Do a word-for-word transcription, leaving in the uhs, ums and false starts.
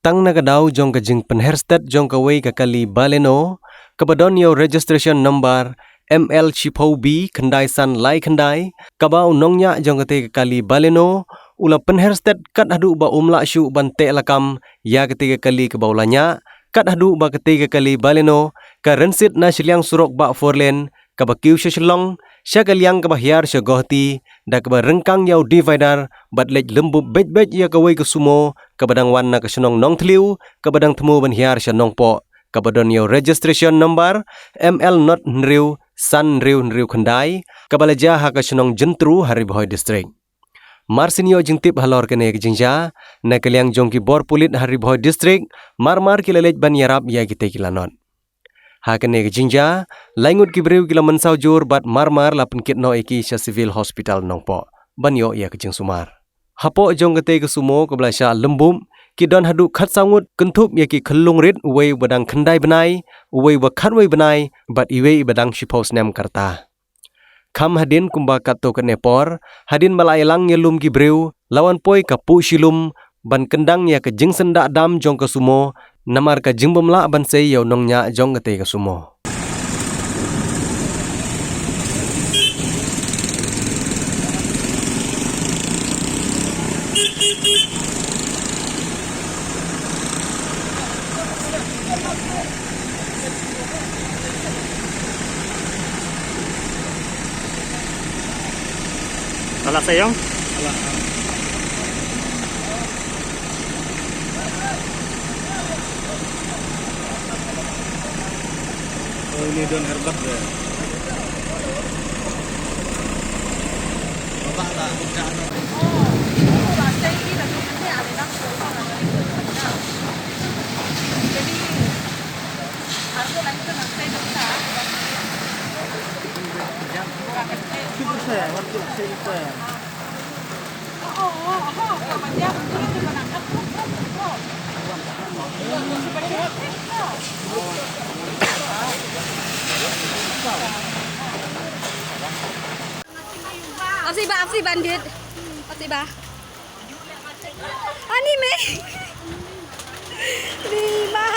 Tang na ka daw jong ka jingpynher stet jong kawei ka kali Baleno, kaba don ïa u registration number M L shiphew B khyndai san lai khyndai, kaba u nongñiah jong katei ka kali Baleno u la pynher stet kat haduh ba um lah shuh ban teh lakam ïa katei ka kali kaba u la ñiah, kat haduh ba katei ka kali Baleno ka rynsied na shiliang surok bah four lane, kaba kiew sha Shillong, sha ka liang kaba hiar sha Guwahati, da kaba ryngkang ïa u divider, bad leit lymbup beit beit ïa kawei ka sumo, kaba dang wan na ka shnong Nongthliew, kaba dang thmu ban hiar sha Nongpoh, kaba don ïa u registration number M L not hynriew san hynriew hynriew khyndai, kaba la jia ha ka shnong Jyntru ha Ri Bhoi District. Mar sien ïoh jingtip halor kane ka jingjia, na ka liang jong ki bor pulit ha Ri Bhoi District, mar mar ki la leit ban ïarap ïa kitei ki lanot. Ha kane ka jingjia, lai ngut ki briew ki la mynsaw jur bad mar mar la pynkit noh ïa ki sha Civil Hospital Nongpoh ban ïoh ïa ka jingsumar. Hapoh jong katei ka sumo kaba la shah lymbup, ki don haduh khatsaw ngut, kynthup ïa ki khyllung rit, uwei uba dang khyndai bnai, uwei uba khatwei bnai, bad iwei iba dang shiphew snem ka rta. Kham hadien kumba katto katne por, hadien ba la ïalang ïalum ki briew, la wan poi ka puh shilum ban kyndang ïa ka jingsyndah dam jong ka sumo, namar ka jingbym lah ban sei ïa u nongñiah jong katei ka sumo. Alah sayang. Alah. Oh, ini don airbag dia. Bapak tak buka. Apa sih, Bah? Apa sih, Bandit? Apa sih, Bah? Ani me. Di ma.